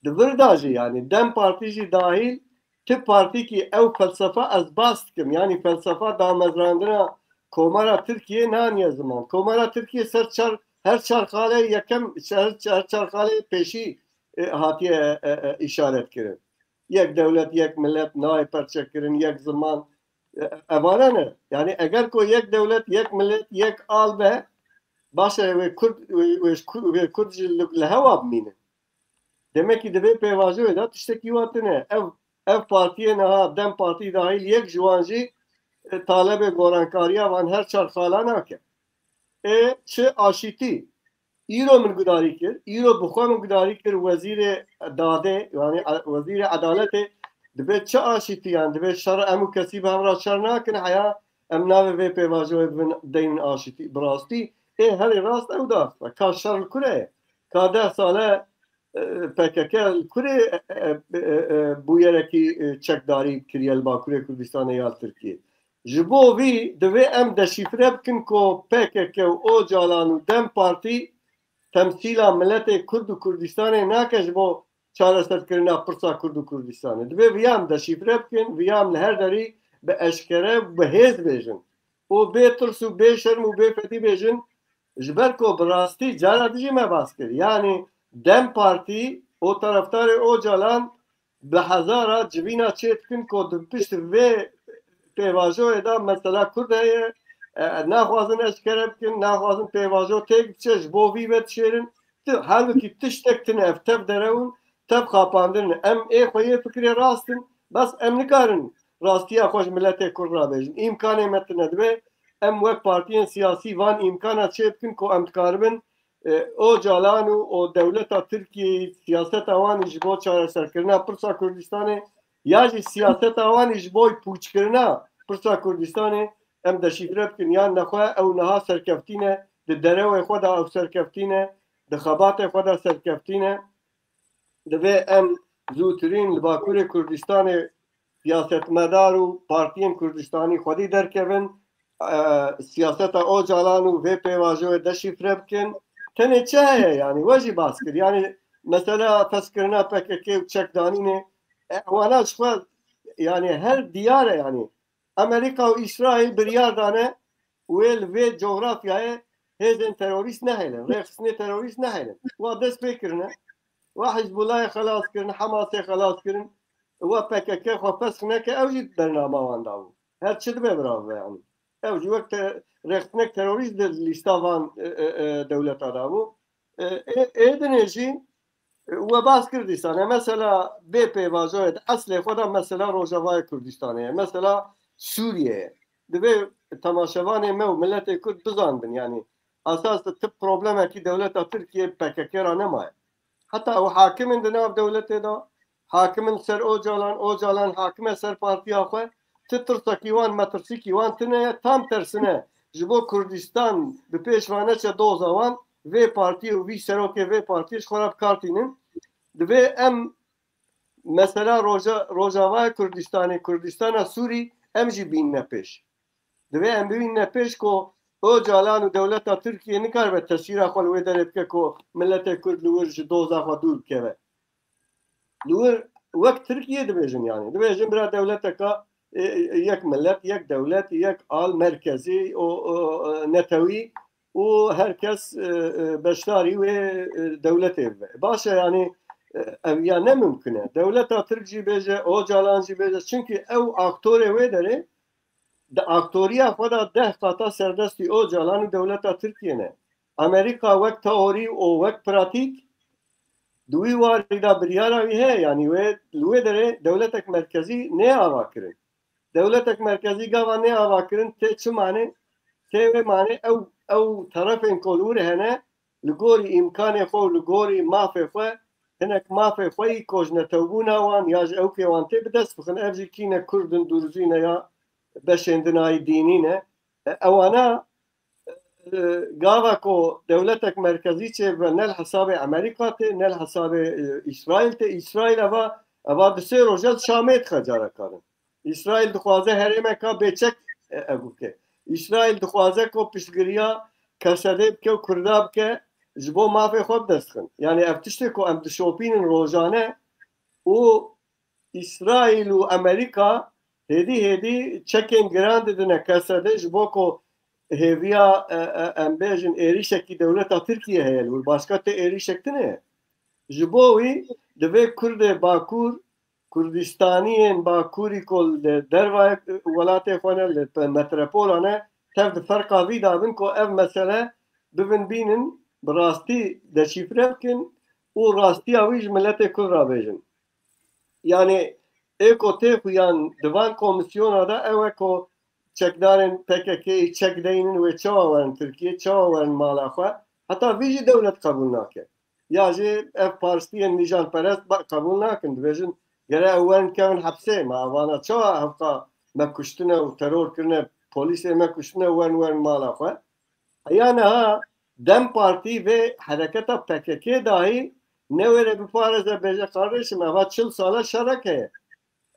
Di vir de jî, yanî DEM Partî jî dahîl, ti partîkî ew felsefa ez bas dikim, yanî felsefa damezrandina Komara Tirkiyê naniye ziman. Komara Tirkiyê ser çar, her çar xalê yekem, her, her çar xalê pêşî, e, hatiye, e, e, îşaret kirin. Yek dewlet, yek millet nayê perçe kirin, yek ziman. E, evane ne. Yanî eger ku yek dewlet, yek millet, yek al be, baş e, wê Kurd, wê, wê, wê Kurd jî li, li hewa bimînin. Demek ki di vê pêvajoyê de tiştekî wa tune. Ev, ev partiyê niha, DEM Partî dahil, yek ji wan jî, e, talebê gorankariya van her çar xala nake. Ê çi aşîtî? Îro min gudarî kir, îro bi xwe min gudarî kir wezîrê dadê, yani, e, wezîrê edaletê, dibe çi aşîtî, yani, dibe şer em û kesî bi hev re şer nakin, heya em navê vê pêvajoyê bibin deynin aşîtî. Bi rastî, ê herî rast ew da, ka şer li kure ye? Ka deh sale, e, P K K li kurê, e, e, e, e, bûyerekî, e, çekdarî kiriye li Bakurê Kurdistanê ya li Tirkiyê. Ji bo vî divê em deşîfre bikin ku P K K û Ocalan û DEM Partî temsîla miletê Kurd û Kurdistanê nake ji bo çareserkirina pirsa Kurd û Kurdistanê. Divê viya em deşîfre bikin, viya em li her derî bi eşkere, bi hêz bêjin. Û bê tirs û bê şerm û bê fedî bêjin, ji ber ku bi rastî cara dijî me bas kir. Yanî DEM Partî û taraftarê Ocalan bi hezara civîna çê dikin ku di pişt vê pêvajoyê de mesela Kurd heye, e, naxwazin eşkere bikin, naxwazin pêvajo têk biçe, ji bo vî ve dişêrin. Tu, halbikî tiştek tune ev tev derewin, tev xapandin. Em ê xwe yê fikirê rast in, bes em nikarin rastiya xwe ji miletê Kurd re bêjin. Îmkanê me tune dibe, em wek partiyên siyasî van îmkana çê bikin ku em dikaribin, e, Ocalan û, û dewleta Tirkiyeyê siyaseta wan ji bo çareserkirina pirsa Kurdistanê ya jî siyaseta wan ji bo pûçkirina pirsa Kurdistanê em deşîfre bikin. Yan nexwe ew niha serkeftî ne, di derewê xwe de ew serkeftî ne, di xebatê xwe de serkeftî ne. Divê em zûtirîn li Bakurê Kurdistanê siyasetmedar û partiyên Kurdistanî xwedî derkevin, e, siyaseta Ocalan û vê pêvajoyê deşîfre bikin. Tenê çi heye, yanî we jî bas kir. Yanî mesela feskirina P K K û çekdanînê, e, wana ji xwe, yanî her diyar e, yanî Amerîka û Îsraîl biryar dane wê li vê coxrafyayê hêzên terorîst nehêlin, rêxistinê terorîst nehêlin. Wa dest pê kirine, wa Hizbullahê xelas kirin, Hamasê xelas kirin, wa P K K xwe fesx neke, ew jî bernama wan dabû. Her çi dibe bira bibe, yanî. Ew jî wek te-, rêxistinek terorîst di lîsta van, e, e, e, dewleta dabû. E, ê, ê dinê jî, e, we bas kir dîsane. Mesela bê pêvajoyê di eslê xwe de mesela Rojavayê Kurdistanê ye. Mesela Sûriye ye. Divê temaşevanê me û miletê Kurd bizanibin, yanî esas de ti problemekî dewleta Tirkiye P K K ra nemaye. Heta ew hakim in di nav dewletê de, hakim in ser Ocalan, Ocalan hakim e ser partiya xwe, ti tirsekî wan, metirsîkî wan tune ye, tam tersine. Ji bo Kurdistan bi pêş ve neçe doza wan, vê partî û vî serokê vê partiyê ji xwe re bi kar tînin. Divê em mesela Roja-, Rojavaya Kurdistanê, Kurdistana Sûrî em jî bînine pêş. Divê em bibînine pêş ku Ocalan û dewleta Tirkiye nikaribe tesîra xwe li wê derê bike ku miletê Kurd li wir ji doza xwe dûr bikeve. Li wir wek Tirkiye dibêjin, yanî. Dibêjin bira dewleteka, e, e, yek milet, yek dewlet, yek al merkezî û, û, e, netewî û her kes, e, e, beşdarî wê, e, dewletê bibe. Baş e, yanî, e, ev ya ne mimkun e. Dewleta Tirk jî bêje, Ocalan jî bêje. Çimkî ew aktorê wê derê di aktoriya xwe de deh qata serdestî Ocalan û dewleta Tirkiye ne. Amerîka wek teorî û wek pratîk di wî warî de biryara wî heye, yanî wê, li wê derê dewletek merkezî nê ava kirin. Dewletek merkezî gava nê ava kirin tê çi manê? Tê wê manê ew, ew terefên ku li wir hene, li gorî îmkanê xwe û li gorî mafê xwe, hinek mafê xwe yî ku ji netewbûna wan ya ji ewkê wan tê bi dest bixin. Ev jî kî ne Kurd in, Durzî ne ya beşên dinayî dînî ne. E, ewana, e, gava ku dewletek merkezî çêbibe, ne li hesabê Amerîka tê, ne li hesabê, e, Îsraîl tê. Îsraîl eva, eva di sê roja di Şamê dixe carekarin. Îsraîl dixwaze herêmeka bêçek, e, ev bike. Îsraîl dixwaze ku piştgiriya Kesedê bike û Kurda bike, ji bo mafê xwe bi dest xin. Yanî ev tiştê ku em dişopînin rojane û Îsraîl û Amerîka hêdî hêdî çekên giran didine Kesedê ji bo ku hêviya, e, e, em bêjin êrîşekî dewleta Tirkiye heye li wir. Başka tê êrîşek tune ye. Ji bo wî divê Kurdê Bakur, Kurdistaniyên Bakurî ku li dervayê welatê xwe ne, li pe-, metropola ne, tev di ferqa vî de bin ku ev mesele bibin bînin, bi rastî deşîfre bikin û rastiya wî ji miletê Kurd re bêjin. Yanî ê ku tê xuyan di van komîsyona de ew e ku çekdarên P K K'yê çek deynin wê çawa werin Tirkiye, çawa werin mala xwe. Heta vî jî dewlet qebûl nake. Ya jî ev parstiyên nîjanperest ba-, qebûl nakin. Dibêjin gere ew werin kevin hepsê. Ma evana çawa hevqa me kuştine û teror kirine, polîsê me kuştine û werin werin mala xwe? Heya niha DEM Partî vê hereketa P K K dahî newêre biparêze, bêje, kardeşim, eva çil sala şerek heye.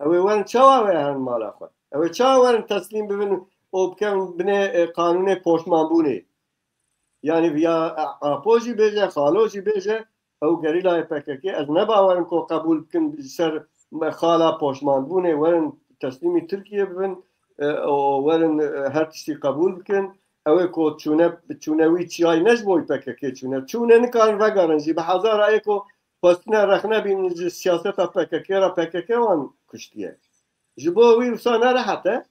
Ew ê werin çawa wê herin mala xwe? Ew ê çawa werin teslîm bibin û bikevin binê, e, qanûnê poşmanbûnê? Yanî viya, e, Apo jî bêje, Xalo jî bêje, ew gerîlayê P K K, ez ne bawerim ku qebûl bikin ji ser me xala poşmanbûnê, werin teslîmî Tirkiye bibin, e, û werin, e, her tiştî qebûl bikin. Ew ê ku çûne, çûne wî çiyayî ne ji bo P K K çûne. Çûne nikarin vegerin jî. Bi hezara ê ku xwestine rexne bînin ji siyaseta P K K re, P K K wan kuştiye. Ji bo wî wisa ne rehet e.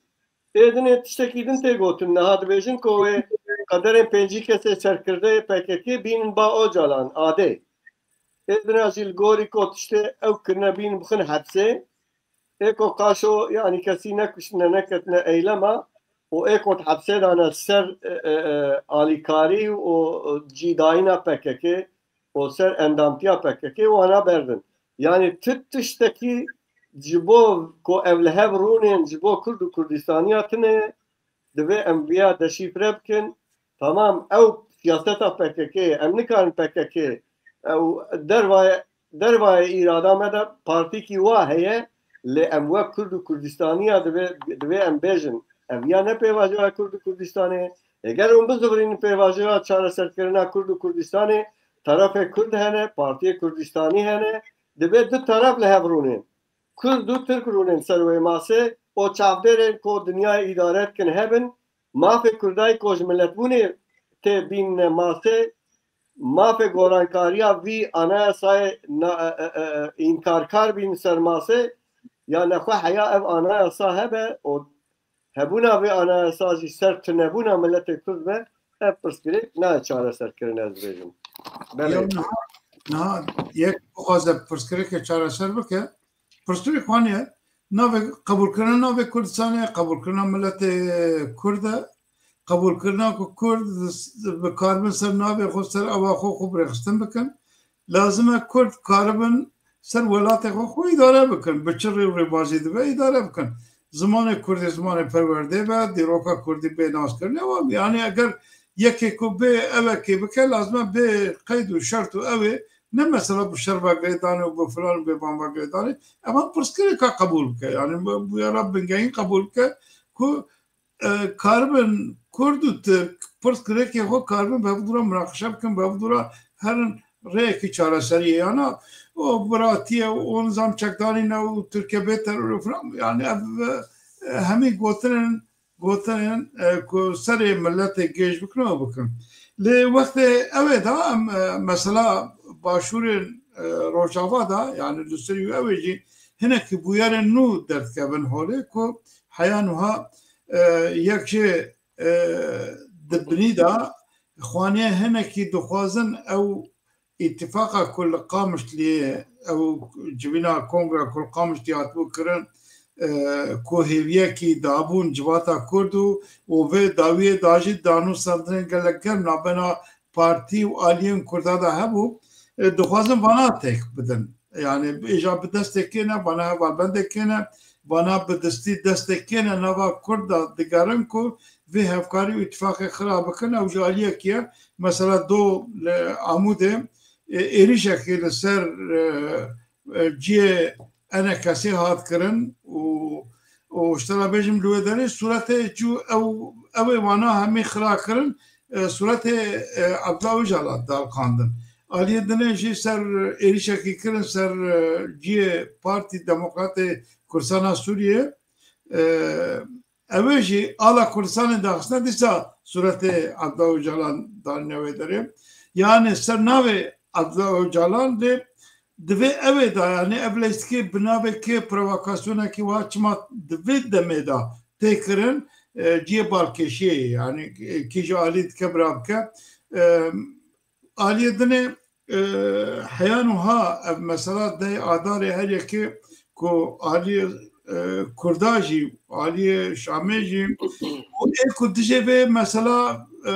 Ê dinê tiştekî din tê gotin. Niha dibêjin ku wê qederên pêncî kesê serkirdeyê P K K bînin ba Ocalan, adê. Ê dina jî li gorî ku tiştê ew kirine bînin bixin hepsê. Ê ku qaşo, yanî kesî nekuştine, neketine eylema û ê ku di hepsê dane ser, e, e, e, alîkarî û cîdayîna P K K û ser endamtiya P K K wana berdin. Yanî tu tiştekî ji bo ku ev li hev rûnên ji bo Kurd û Kurdistaniya tune, divê em viya deşîfre bikin. Tamam, ew siyaseta P K K ye. Em nikarin P K K ew dervayê, dervayê îrada me de partîkî wa heye, lê em wek Kurd û Kurdistaniya divê, divê em bêjin. Ev ya ne pêvajoya Kurd û Kurdistanê ye. Eger hûn bizivirînin pêvajoya çareserkirina Kurd û Kurdistanê, terefê Kurd hene, partiyê Kurdistanî hene, divê du teref li hev rûnên. Kurd û Tirk rûnên ser wê masê û çavdêrên ku dinyayê îdare dikin hebin, Mafê Kurdayê ku ji miletbûnê tê bînine masê, mafê gorankariya vî anayasayê na-, e, e, e, e, înkarkar bîn ser masê, ya nexwe heya ev anayasa hebe û hebûna vê anayasa jî ser tunebûna miletê Kurd be, ev pirsgirêk nayê çareserkirin, ez dibêjim. Belê. Ya niha, niha yek bixwaze pirsgirêkê çareser bike, pirsgirêk wan e, navê qebûlkirina navê Kurdistanê, qebûlkirina miletê Kurd e, qebûlkirina ku Kurd bi karibin ser navê xwe, ser ewa xwe, xwe birêxistin bikin. Lazim e Kurd karibin ser welatê xwe, xwe îdare bikin. Bi çi rê û rêbazî dibe îdare bikin. Zimanê Kurdî zimanê perwerdê be, dîroka Kurdî bê naskirin. Ewa, yani eger yekê ku bê evekê bike, lazim e bê qeyd û şert û ew ê, ne mesela bi şer ve girêdanê û bi filan û bêvan ve girêdanê. Evan pirsgirêka qebûl bike. Yani bu, bu yara bingehîn qebûl bike ku, e, karibin Kurd û Tirk pirsgirêkê xwe karibin bi hev dû re munaqeşe bikin, bi hev dû re herin rêyekî çareseriyê. Yana o biratî ye û o nizam çekdarî ne û Tirkiye bê teror û filan. Yani ev, e, hemî gotinên, gotinên, e, ku serê miletê gêj bikin û bikin. Lê wextê ew ê de em, e, mesela başûrên, e, Rojava de, yani li Sûrî û ew ê jî hinekî bûyerên nû derdikevin holê ku heya niha, e, yek jê, e, di binî de xwaniye hinekî dixwazin ew îtifaqa ku li Qamişliyê, ew civîna kongre ku li Qamişliyê hatibû kirin, e, ku hêviyekî dabûn civata Kurd û, û vê dawiyê da jî danûstandinên gelek germ navbena partî û aliyên Kurda de hebû, e, dixwazin vana têk bidin. Yani îja bi destekê ne, vana hevalbendekê ne, vana bi destî destekê ne nava Kurd de digerin ku vê hevkarî û îtifaqê xira bikin. Ew ji aliyekî ye. Mesela do li Amûdê, e, êrîşekî li ser, e, e, cihê enekesê hat kirin û, û ji te re bêjim li wê derê sûretê çû ew, ew ê wana hemî xira kirin, e, sûretê, e, Abdullah Ocalan dalqandin. Aliyê dinê jî ser êrîşekî kirin ser, e, cihê Partî Demokratê Kurdistana Sûriyê, e, Ew ê jî ala Kurdistanê daxistine, dîsa sûretê Abdullah Ocalan danîne wê derê. Yani ser navê Abdullah Ocalan lê divê ew ê da, yani ev leyîstikê bi navê kê provokasyonekî wiha çima di vê demê de tê kirin, e, cihê balkêşiyê ye. Yani, e, kî ji alî dike bira bike. E, Aliyê dinê, e, heya niha ev mesela deh Adarê her yekê ku aliyê, e, Kurda jî, aliyê Şamê jî û ê ku dijê vê mesela, e,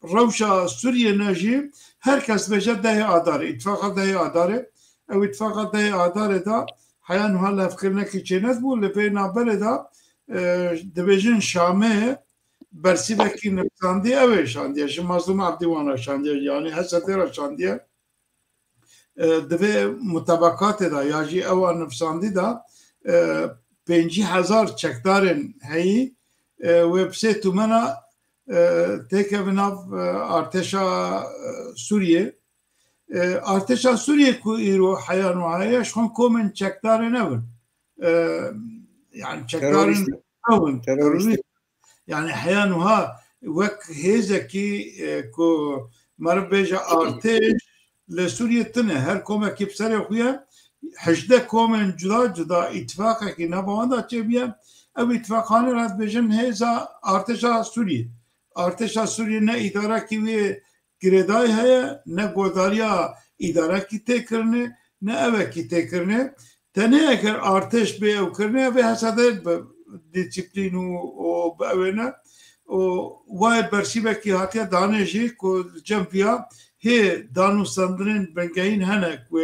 rewşa Sûriyê ne jî her kes bêje dehê Adarê, îtifaqa dehê Adarê. Ew îtifaqa dehê Adarê de heya niha levkirinekî çênedibû, li vê navberê de, e, dibêjin Şamê bersîvekî nivîsandî ew ê şandiye. Ji Mazlûm Ebdî wan re şandiye, yanî H S D re şandiye. E, di vê mutabakatê de ya jî ewa nivîsandî de, e, pêncî hezar çekdarên heyî, e, wê bi sê tûmena, e, têkeve nav, e, artêşa, e, Sûriyê. E, artêşa Sûriyê ku îro heya niha heye, ji xwe komên çekdarên ew in. E, yani çekdarên Terorîst. ew in. Terorîst. Terorîst. Yani heya niha wek hêzekî, e, ku meriv bêje artêş li Sûriyê tune. Her komekî bi serê xwe ye. Hejdeh komên cuda cuda îtifaqekî nava wan de çêbûye. Ew îtifaqane re dibêjin hêza artêşa Sûriyê. Artêşa Sûriyê ne îdarekî wê girêdayî heye, ne guhdariya îdarekî tê kirinê, ne evekî tê kirinê. Tenê eger artêş bê ew kirinê, ev ê H S D bi dîsîplîn û, û bi ew ê ne. Û wayê bersîvekî hatiye danê jî ku li cem viya hê danûstandinên bingehîn hene ku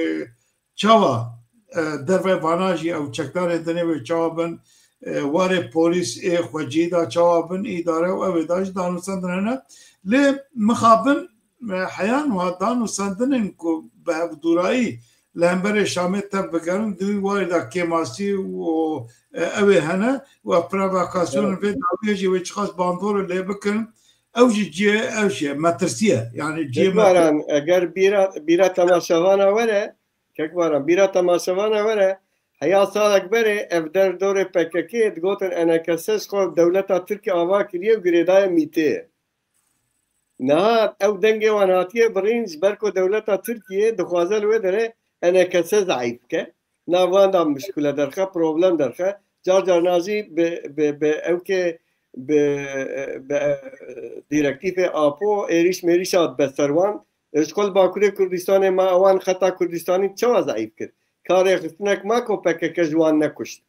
çawa, e, derve vana jî ew çekdarên dinê wê çawa bin, e, warê polîs ê xwecî da çawa bin, îdare û ew ê da jî danûstandin hene. Lê mixabin, e, heya niha danûstandinên ku bi hevdûrayî li hemberê Şamê tev bigerin, di wî warê de kêmasî û, e, ew ê hene û ev provokasyon Evet. vê dawiyê jî wê çiqas bandorê lê bikin, ew jî cihê ew jî ye, metirsî ye. Yani cihê Kekbaran, eger bîra, bîra temaşevana were, Kekbaran, bîra temaşevana were, Heya salek berê ev derdorê P K K digotin E N K S ji xwe dewleta Tirkiyê ava kiriye û girêdayê mîtê ye. Niha ew dengê wan hatiye birîn ji ber ku dewleta Tirkiyê dixwaze li wê derê E N K S zeîf bike. Nav wan da mişkule derxe, problem derxe. Car car na jî bi, bi, bi ewkê bi, bi, e, dîrektîfê Apo êrîş mêrîş hat be ser wan. E, ji xwe li Bakurê Kurdistanê ma ewan xeta Kurdistanî çawa zeîf kir? Karê xistinek ma ku P K K ji wan nekuşt.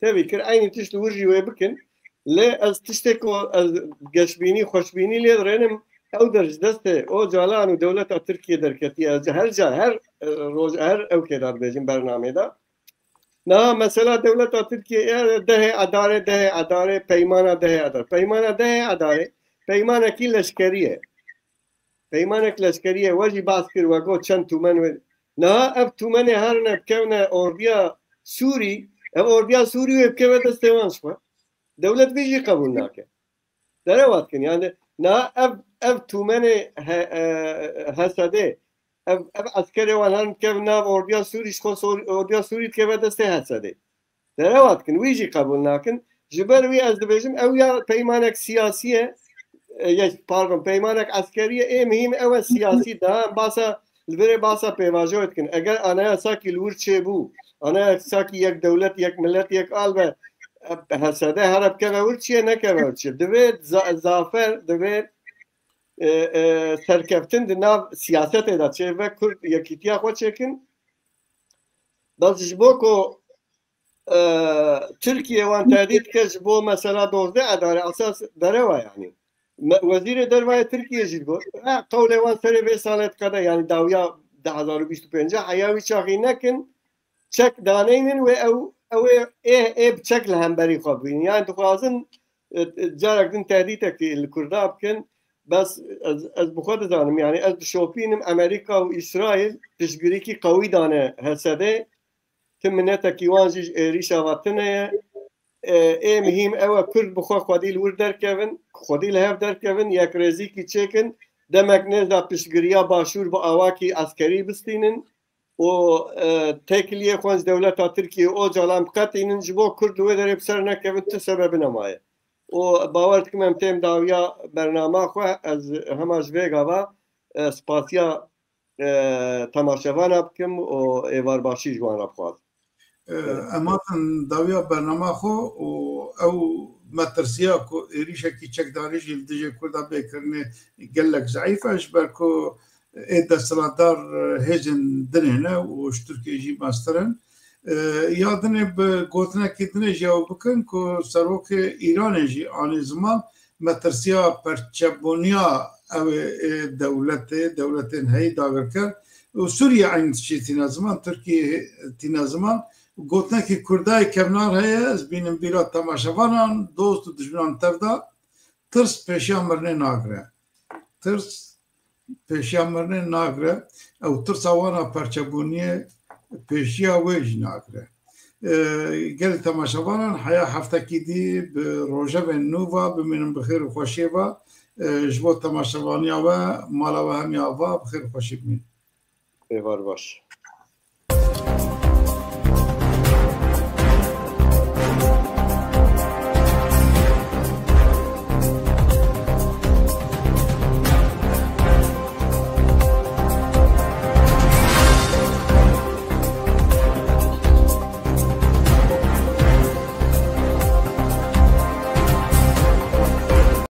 Tevî kir, eynî tişt li wir jî wê bikin. Lê ez tiştê ku ez geşbînî, xweşbînî lê dirênim, ew der ji destê Ocalan û dewleta Tirkiyê derketiye. Ez her ca, her, e, roj, her ewkê de dibêjim bernamê de. Niha mesela dewleta Tirkiyê, e, dehê Edarê, dehê Edarê, peymana dehê Edarê. Peymana dehê Edarê, peymanekî leşkerî ye. Peymanek leşkerî ye, we jî behs kir, we got çend tûmen wê. Niha ev tûmenê herine bikevne ordiya Sûrî, ev ordiya Sûrî wê bikeve destê wan ji xwe. Dewlet vî jî qebûl nake. Derewa dikin, yani niha ev, ev tûmenê he-, e, H S D, ev, ev eskerê wan herin bikevin nav ordiya Sûrî, ji xwe Sor-, ordiya Sûrî dikeve destê H S D. Derewa dikin, wî jî qebûl nakin. Ji ber wî ez dibêjim, ew ya peymanek siyasî ye, e, ye, pardon, peymanek eskerî ye, ê mihîm ew e siyasî, daha em basa, li virê basa pêvajoyê dikin. Eger anayasakî li wir çêbû, anayasakî yek dewlet, yek millet, yek al be, e, H S D here bikeve wir çi ye, nekeve wir çi ye. Divê za-, zafer, divê, e, e, serkeftin di nav siyasetê de çêbe, Kurd yekîtiya xwe çêkin. Bes ji bo ku e, Tirkiye wan tehdît dike ji bo mesela dozdeh Edarê, esas derewa yani. Me-, Wezîrê Dervayê Tirkiye jî got, e, qewlê wan serê vê salê diqede, yani dawiya du hezar û bîst û pênc heya wî çaxî nekin, çek daneynin wê ew, ew ê, ê, ê bi çek li hemberî xwe bibînin. Yani dixwazin, e, e, carek din tehdîtekî li Kurda bikin, bes ez, ez bi xwe dizanim, yani ez dişopînim Amerîka û Îsraîl piştgirîkî qewî dane H S D, ti minetekî wan jî ji êrîşa ve tune ye. E, ê mihîm ew e Kurd bi xwe xwedî li wir derkevin, xwedî li hev derkevin, yekrêzîkî çêkin, demek nêz de piştgiriya Başûr bi awakî eskerî bistînin û, e, têkiliyê xwe ji dewleta Tirkiyê û Ocalan biqetînin, ji bo Kurd li wê derê bi ser nekevin tu sebebi nemaye. Û bawer dikim em têm dawiya bernama xwe, ez hema ji vê gava, e, spasiya e, temaşevana bikim û êvar başî ji wan re bixwazim. E, Evet. Em hatin dawiya bernama xwe û ew metirsiya ku êrîşekî çekdarî jî li dijî Kurda bê kirinê gelek zeîf e, ji ber ku ê desthilatdar, e, hêzên dinê ne û ji Tirkiyê jî mestir in. E, ya dinê bi gotinekî dinê jî ew bikin ku serokê Îranê jî anî ziman, metirsiya perçebûniya ew ê, ê dewletê, dewletên heyî dagirker û Sûriye eynî tiştî tîne ziman, Tirkiye tîne ziman. Gotinekî Kurdayê kevnar heye, ez bînim bîra temaşevanan, dost û dijminan tev de, tirs pêşiya mirinê nagire. Tirs pêşiya mirinê nagire. Ew tirsa wana perçebûniyê pêşiya wê jî nagire. E, gelî temaşevanan heya heftekî dî bi rojevên nû ve bimînin bi xêr û xweşiyê ve. E, ji bo temaşevaniya we, mala we hemiya ava, bi xêr û xweşî bimînin. Êvar baş.